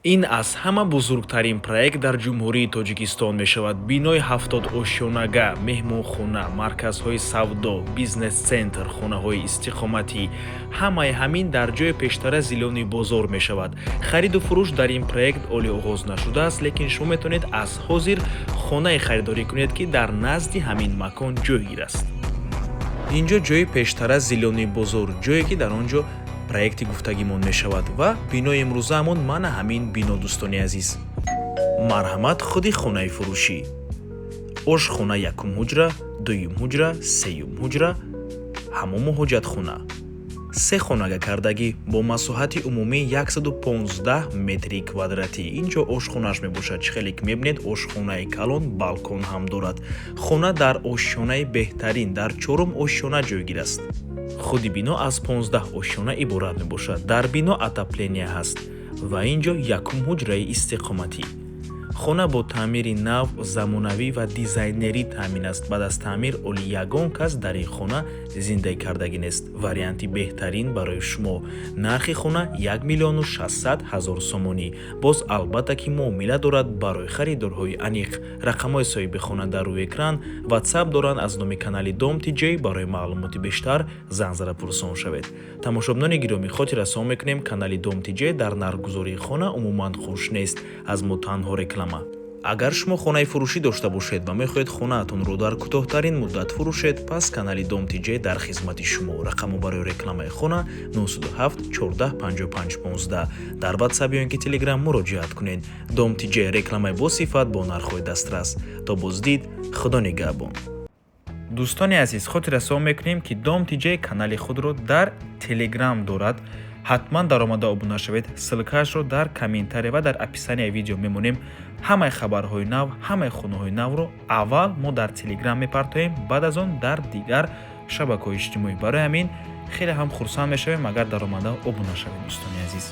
Ин аз ҳама бузургтарин проект дар Ҷумҳурии Тоҷикистон мешавад. Бинои 70 ошёнага, меҳмонхона, марказҳои савдо, бизнес-центр, хонаҳои истиқоматӣ, ҳамаи ҳамин дар ҷои пештара Зелёный бозор мешавад. Хариду фурӯш дар ин проект ҳоло оғоз нашудааст, лекин шумо метавонед аз ҳозир хонае харидорӣ кунед, ки дар назди ҳамин макон ҷойгир аст. Инҷо ҷои пештара Зелёный бозор, ҷое ки дар он ҷо проекти гуфтагимон мешавад, ва бинои имрӯзаамон мана ҳамин бино. Дӯстони азиз, марҳамат, худи хонаи фурӯшӣ: ошхона, якум ҳуҷра, дуюм ҳуҷра, сеюм ҳуҷра, ҳамому ҳоҷатхона. Се хонага кардагӣ бо масоҳати умумии 115 метри квадратӣ. Ин ҷо ошхонааш мебошад. Чӣ хеле ки мебинед, ошхонаи калон, балкон ҳам дорад. Хона дар ошёнаи беҳтарин, дар чорум ошёна ҷойгир аст. Худи бино аз 15 ошёна иборат мебошад. Дар бино отопление ҳаст ва ин ҷо якум ҳуҷраи истиқоматӣ. Хона бо таъмири нав, замонавӣ ва дизайнерӣ таъмин аст. Баъд аз таъмир ҳоли ягон кас дар ин хона зиндагӣ кардагӣ нест. Варианти беҳтарин барои шумо. Нархи хона 1 миллиону 600 ҳазор сомонӣ. Боз, албатта, ки муомила дорад. Барои харидорҳои аниқ рақамҳои соҳиби хона дар рӯи экран, Ватсап доранд. Аз номи канали Дом Тиҷей барои маълумоти бештар занг зада пурсон шавед. Тамошобинони гиромӣ, хотиррасон мекунем, канали Дом Тиҷей дар нархгузории хона умуман хуш нест. Аз мо танҳо реклама. Агар шумо хонаи фурӯшӣ дошта бошед ва мехоҳед хонаатонро дар кӯтоҳтарин муддат фурӯшед, пас канали Дом Тиҷей дар хизмати шумо. Рақаму барои рекламаи хона 907 14 55 15. Дар Ватсап ё ин ки Телеграм муроҷиат кунед. Дом Тиҷей: рекламаи босифат бо нархҳои дастрас. То боздид, Худо нигаҳбон. Дӯстони азиз, хотиррасон мекунем, ки Дом Тиҷей канали худро дар Телеграм дорад. Ҳатман даромада обуна шавед. Ссылкаашро дар комментария ва дар описанияи видео мемонем. Ҳамаи хабарҳои нав, ҳамаи хонаҳои навро аввал мо дар Телеграм мепартоем, баъд аз он дар дигар шабакаҳои иҷтимоӣ. Барои ҳамин хеле ҳам хурсанд мешавем, агар даромада обуна шавед, дӯстони азиз.